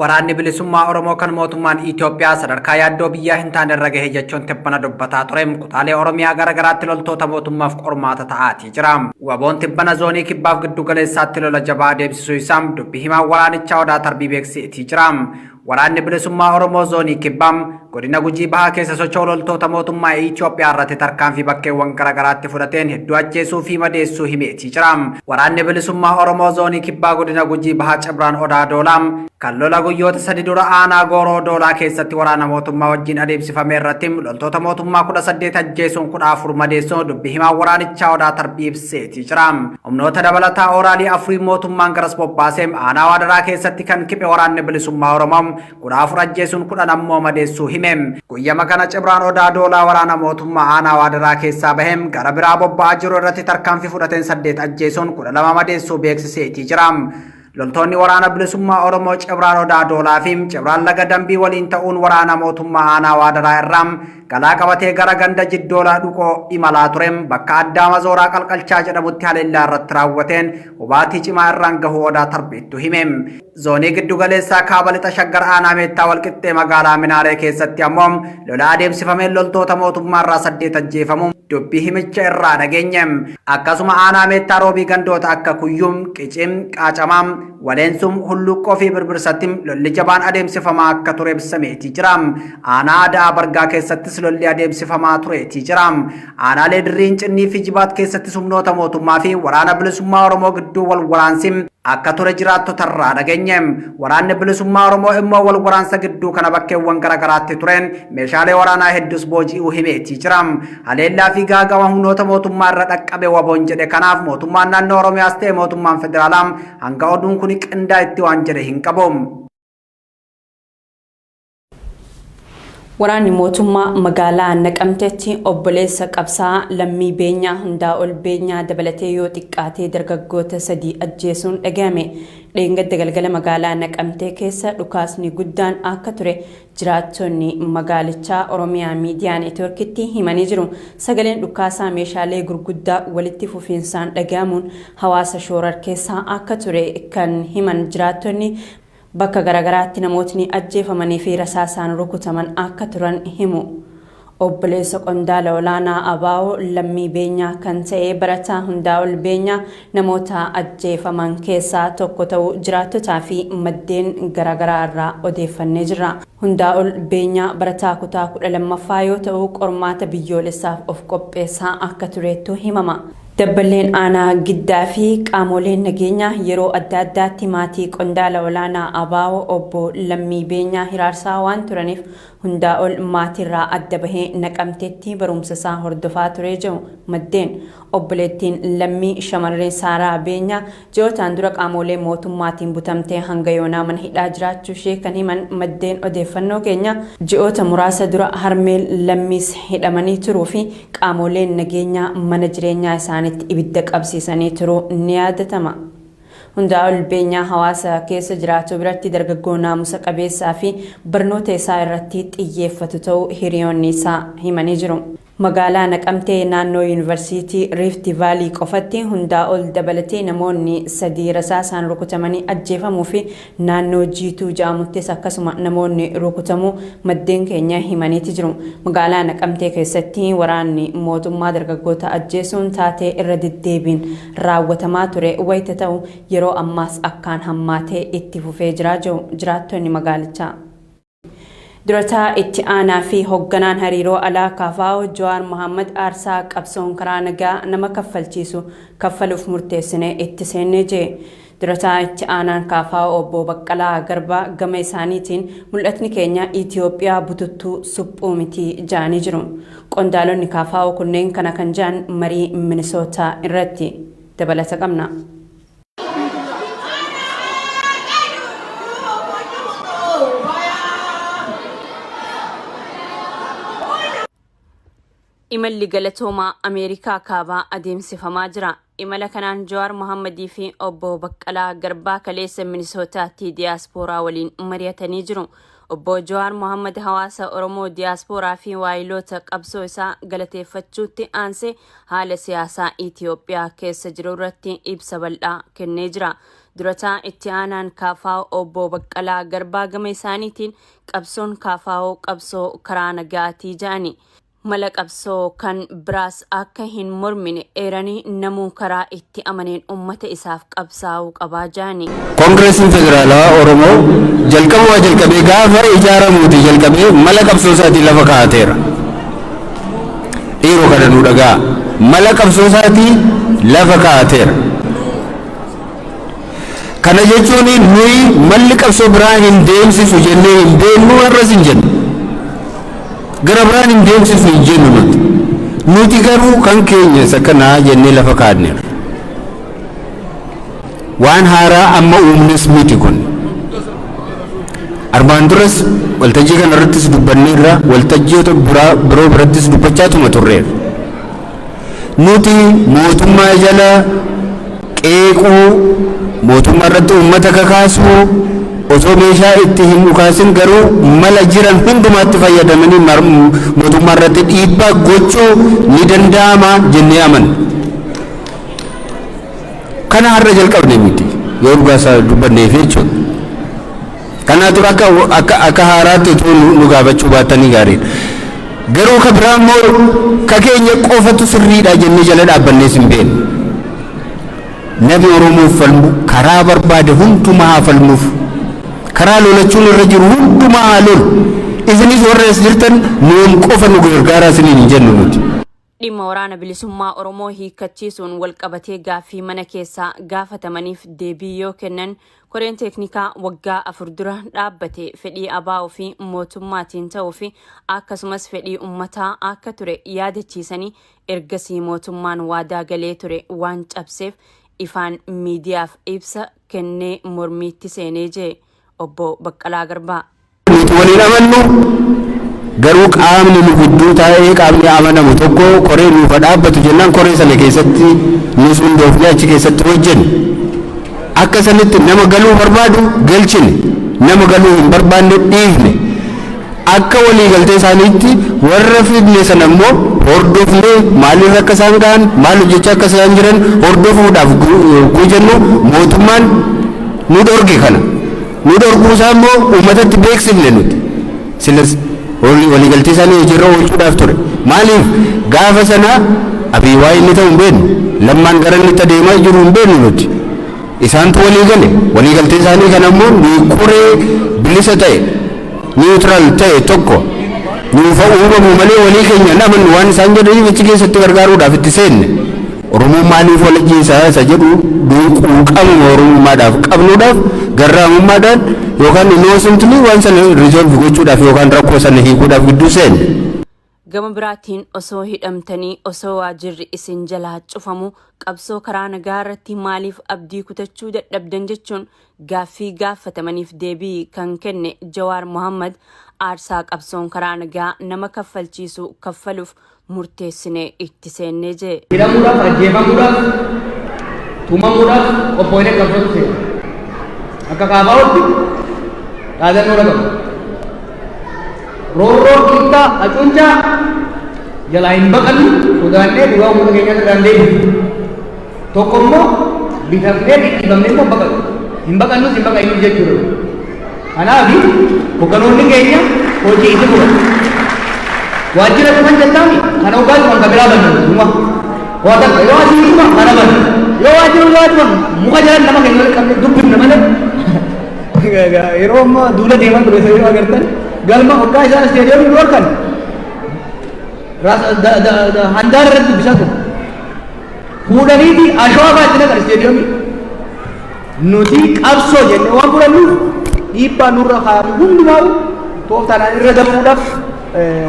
Waraanni Bilisummaa Oromoo kan mootummaan Itoophiyaa sadarkaa yaaddoo biyyaa hin taane irra gahe jechuun tibbana dubbataa ture kutaalee Oromiyaa gara garaatti loltoota mootummaaf qormaata ta'aatii jira. Waboon tibbana zoonii kibbaaf giddu galeessaatti lola jabaa adeemsisuu isaa dubbi himaan waraanichaa Odaa Tarbii beeksiseetii jira. Waraanni Bilisummaa Oromoo Zoonii Kibbaa Godina Gujii Bahaa keessa socho'u loltoota mootummaa Itoophiyaa irratti tarkaanfii bakkeewwan garaagaraatti fudhateen hedduu ajjeesuu fi madeessuu himeetii jira. Waraanni Bilisummaa Oromoo Zoonii Kibbaa Godina Gujii Bahaa Cibraan Odaa Doolaa kan lola guyyoota sadi dura aanaa Gooroo Doolaa keessatti waraana mootummaa wajjin adeemsifame irratti loltoota mootummaa 18 ajjeesuun 14 madeessuu dubbi himaan waraanichaa Odaa Tarbii ibseetii jira. Humnoota dabalataa ooraalii afurii mootummaan garas bobbaasee aanaa Waadaraa keessatti kan kiphe waraanni bilisummaa Oromoo 14 ajjeesuun 10 ammoo madeessuu hime. Guyyama kana Cibraan Odaa Doolaa waraana mootummaa aanaa Waadaraa keessaa bahee gara biraa bobba'aa jiru irratti tarkaanfii fudhateen 8 ajjeesuun 12 madeessuu beeksiseetii jira. Loltoonni waraana bilisummaa Oromoo Cibraan Odaa Doolaa fi Cibraan Laga Dambii waliin ta'uun waraana mootummaa aanaa Waadaraa irraa galaa qabatee gara ganda Jiddoolaa Dhuqoo imalaa ture bakka addaa Mazooraa Qalqalchaa jedhamutti haleellaa irratti raawwateen hubaatii cimaa irraan gahuu Odaa Tarbiittu hime. Zoonii giddu galeessaa kaaba lixa Shaggar aanaa Meettaa Walqixxee magaalaa Minaaree keessatti ammoo lola adeemsifameen loltoota mootummaa irraa 8 ajjeefamuu dubbii himicha irraa dhageenye. Akkasuma aanaa Meettaa Roobii gandoota akka Kuyyuu, Qicii, Qaacamaa, Waleensum, Hulluuqqoo fi Birbirsatti lolli jabaan adeemsifamaa akka ture ibsameetii jira. Aanaa Ada'aa Bargaa keessattis lolli adeemsifamaa tureetii jira. Aanaalee Dirrii Incinnii fi Jibaat keessattis humnoota mootummaa fi waraana bilisummaa Oromoo gidduu wal waraansi akka ture jiraattotarraa dhageenye. Waraanni bilisummaa Oromoo immoo wal waraansa gidduu kana bakkeewwan garaagaraatti tureen meeshaalee waraanaa hedduus booji'uu himeetii jira. Haleellaa fi gaaga'ama humnoota mootummaa irra dhaqqabe waboon jedhe kanaaf mootummaan naannoo Oromiyaas ta'e mootummaan federaalaa hanga oduun kun qindaa'etti waan jedhe hin qabu. Waraanni mootummaa magaalaa Naqamteetti obboleessa qabsaa'aa Lammii Beenyaa Hundaa'ol Beenyaa dabalatee yoo xiqqaatee dargaggoota sadii ajjeesuun dhaga'ame. Dheengadda galgala magaalaa Naqamtee keessa dhukaasni guddaan akka ture jiraattonni magaalichaa Oromiyaa Miidiyaa Neetwoorkitti himanii jiru. Sagaleen dhukaasaa meeshaalee gurguddaa walitti fufiinsaan dhaga'amuun hawaasa shoorarkeessaa akka ture kan himan jiraattonni, Bakka garagaraatti namootni ajjeefamanii fi rasaasaan rukutaman akka turan himu. Obboleessa qondaala olaanaa ABO Lammii Beenyaa kan ta'e barataa Hundaa'ol Beenyaa namoota ajjeefaman keessaa tokko ta'uu jiraattotaa fi maddeen garagaraa irraa odeeffannee jirra. Hundaa'ol Beenyaa barataa kutaa 12ffaa yoo ta'u qormaata biyyoolessaaf of qopheessaa akka tureettu himama. Dabballeen Aanaa Giddaa fi qaamoleen nageenyaa yeroo adda addaatti maatii qondaala olaanaa ABO Obbo Lammii Beenyaa hiraarsaa waan turaniif Hundaa'ol maatiirraa adda bahee Naqamteetti barumsasaa hordofaa ture jedhu maddeen. Obboleettiin Lammii shamarree Saaraa Beenyaa Ji'ootaan dura qaamoolee mootummaatiin butamtee hanga yoonaa mana hidhaa jiraachuu ishee kan himan maddeen odeeffannoo keenyaa, ji'oota muraasa dura harmeen Lammiis hidhamanii turuu fi qaamooleen nageenyaa mana jireenyaa isaaniitti ibidda qabsiisanii turuu ni yaadatama. Hundaa'ol Beenyaa hawaasa keessa jiraatu biratti dargaggoo naamusa qabeessaa fi barnoota isaa irratti xiyyeeffatu ta'uu hiriyoonni isaa himanii jiru. Magaalaa Naqamtee naannoo Yuunivarsiitii Riifti Vaalii qofatti Hundaa'ol dabalatee namoonni 3 rasaasaan rukutamanii ajjeefamuu fi naannoo Jiituu ja'amuttis akkasuma namoonni rukutamuu maddeen keenya himaniiti jiru. Magaalaa Naqamtee keessatti waraanni mootummaa dargaggoota ajjeesuun taatee irra deddeebiin raawwatamaa ture wayita ta'u yeroo ammaas akkaan hammaatee itti fufee jira jedhu jiraattonni magaalichaa. Durataa itti aanaa fi hogganaan hariiroo alaa KFO Jawaar Mohaammad aarsaa qabsoon karaa nagaa nama kaffalchiisu kaffaluuf murteessine itti seenne jee. Durataa itti aanaan KFO obbo Baqqalaa Garbaa gama isaaniitiin mul'atni keenya Itiyoophiyaa bututtuu suphuu miti ja'anii jiru. Qondaalonni KFO kunneen kana kan ja'an marii Minisootaa irratti. Dabalata qabna. Imalli galatoomaa Ameerikaa Kaabaa adeemsifamaa jira. Imala kanaan Jawaar Mohammadii fi obbo Baqqalaa Garbaa kaleessa Minisootaatti diyaaspooraa waliin mari'atanii jiru. Obbo Jawaar Mohammad hawaasa Oromoo diyaaspooraa fi waayiloota qabsoo isaa galateeffachuutti aansee haala siyaasaa Itiyoophiyaa keessa jiru irratti ibsa bal'aa kennee jira. Durataa itti aanaan KFO obbo Baqqalaa Garbaa gama isaaniitiin qabsoon KFO qabsoo karaa nagaatii jedhani. Mala qabsoo kan biraas akka hin mormine eeranii namuu karaa itti amaneen ummata isaaf qabsaa'uu qabaa jedhani. Koongireesiin Federaalawaa Oromoo jalqabumaa jalqabee, gaafa ijaaramuuti jalqabee, mala qabsoo isaatii lafa kaa'ateera. Dhiiroo, kana nu dhagaa. Mala qabsoo isaatii lafa kaa'ateera. Kana jechuun nuyi malli qabsoo biraa hin deemsisu jennee hin beeknu, har'as hin jennu. Gara biraan hin deemsisu hin jennu nuti. Nuti garuu kan keenya isa kanaa jennee lafa kaa'anneerra. Waan haaraa amma uumnes miti kun. Armaan duras waltajjii kana irrattis dubbanneerra, waltajjiiota biroo birattis dubbachaatuma turreerra. Nuti mootummaa jala qeequu, mootummaa irratti uummata kakaasuu, osoo meeshaa itti hin dhukaasin garuu mala jiran hundumaatti fayyadamanii mootummaa irratti dhiibbaa gochuu ni danda'ama jennee amanna. Kana har'a jalqabne miti, yoo dhugaa isaa dubbanneef jechuudha. Kanaatu akka haaraatti utuu nu gaafachuu baattanii gaariidha. Garuu ka biraa immoo ka keenya qofatu sirriidha jennee jala dhaabbannees hin beeknu. Namni Oromoof falmu karaa barbaade hundumaa haa falmuuf. Karaa lolachuun irra jiru hundumaa haa lolu. Isinis warra as jirtan nuun qofa nu gargaaraa isiniin hin jennu nuti. Dhimma Waraana Bilisummaa Oromoo hiikkachiisuun walqabatee gaaffii mana keessaa gaafatamaniif deebii yoo kennan, koreen teeknikaa waggaa 4 dura dhaabbate fedhii ABO fi mootummaatiin ta'uu fi akkasumas fedhii ummataa akka ture yaadachiisanii, ergasii mootummaan waadaa galee ture waan cabseef ifaan miidiyaaf ibsa kennee mormiitti seenee jee obbo Baqqalaa Garbaa. Nuti waliin amannu garuu qaamni nu gidduu taa'ee, qaamni amanamu tokko koree nuuf dhaabbatu jennaan, koree sana keessatti nus hundoofnee achi keessatti hojjenne. Akka sanitti nama galuu barbaadu galchine, nama galuu hin barbaanne dhiifne. Akka waliigaltee isaaniitti warra fidne sana immoo hordofnee, maalirra akka isaan ga'an, maal hojjechaa akka isaan jiran hordofuudhaaf jennu mootummaan nu dhorge kana. Nu dhorkuu isaa immoo uummatatti beeksifne nuti. Silas waliigaltee isaanii hojiirra oolchuudhaaf ture. Maaliif gaafa sana Abiy waa inni ta'u hin beeknu. Lammaan gara inni itti adeemaa jiru hin beeknu nuti. Isaantu walii gale. Waliigaltee isaanii kana immoo nuyi koree bilisa ta'e, neutral ta'e tokko nuufa uumamu malee walii keenya namannu waan isaan jedhaniif achi keessatti gargaaruudhaaf itti seenne. Oromoon maaliif wal ajjeesaa isa jedhu quuqamuma Oromummaadhaaf qabnuudhaaf, garraamummaadhaan yookaan innocently waan sana resolve gochuudhaaf yookaan rakkoo sana hiikuudhaaf gidduu seenne. Gama biraatiin osoo hidhamtanii, osoo waajirri isin jalaa cufamu, qabsoo karaa nagaa irratti maaliif abdii kutachuu dadhabdan jechuun gaaffii gaafatamaniif deebii kan kenne Jawaar Mohammad, aarsaa qabsoon karaa nagaa nama kaffalchiisu kaffaluuf murteessine itti seennee jee. Hidhamuudhaaf, ajjeefamuudhaaf, tumamuudhaaf qophoonee qabsootu seena. Akka KFOtti dhaadannoo qabu. Roorroo, dhiittaa, hacuuccaa jalaa hin baqannu, sodaannee dhugaa uummata keenyaa irraa hin deebinu. Tokko immoo bitamnee dhidhiibamnee immoo baqannu. Hin baqannus, hin baqannus jechuudha. Kanaaf hogganoonni keenya hojii itti fudhatu. Waajjira dhufan jettaami, kana hoggaa dhufan kan biraa bannu dhuma. Waa takka yoo asii dhuma kana bannu. Yoo waajjira biraa dhufan muka jalan nama keenya walitti qabnee dubbifna malee. Yeroo ammaa duula deemaa ture isa yeroo agartan, galma hoggaa isaan isteediyoomii nu harkan handaara irratti dubbisaa ture. Fuudhaniiti ashawaa fa'aa itti naqan isteediyoomii. Nuti qabsoo jennee waan fudhannuuf dhiibbaa nurra kaa'amu hundumaa tooftaadhaan irra darbuudhaaf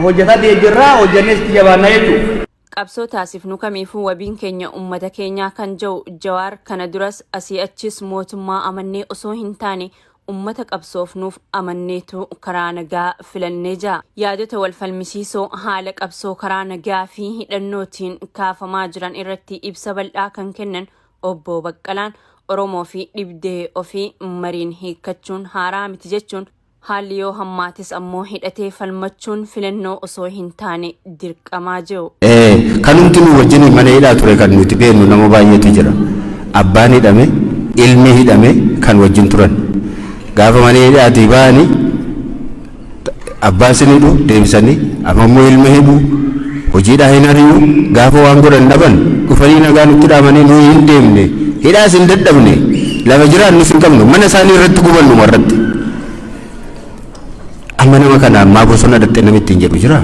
hojjetaa jirraa, hojjennee itti jabaannaa jechuudha. Qabsoo taasifnu kamiifuu wabiin keenya uummata keenyaa kan jiru Jawaar, kana duras asii achis mootummaa amannee osoo hin taane uummata qabsoofnuuf amanneetu karaa nagaa filannee jira. Yaadota wal falmisiisoo haala qabsoo karaa nagaa fi hidhannootiin kaafamaa jiran irratti ibsa bal'aa kan kennan obbo Baqqalaan, Oromoo fi dhibdee ofii mariin hiikkachuun haaraa miti jechuun, haalli yoo hammaates ammoo hidhatee falmachuun filannoo osoo hin taane dirqamaa jiru. Kanumti nu wajjin mana hidhaa ture kan nuti beeknu nama baay'eetu jira. Abbaan hidhame. Ilmi hidhame kan wajjin turan. Gaafa mana hidhaatii ba'anii abbaa sin hidhu deebisanii, amma immoo ilma hidhu, hojiidhaa hin ari'u. Gaafa waan godhan dhaban dhufanii nagaa nutti dhaamanii, nuyi hin deemne, hidhaas hin dadhabne, lafa jiraannus hin qabnu, mana isaanii irratti gubannu irratti. Amma nama kana ammaa bosona dhattee namni ittiin jedhu jira.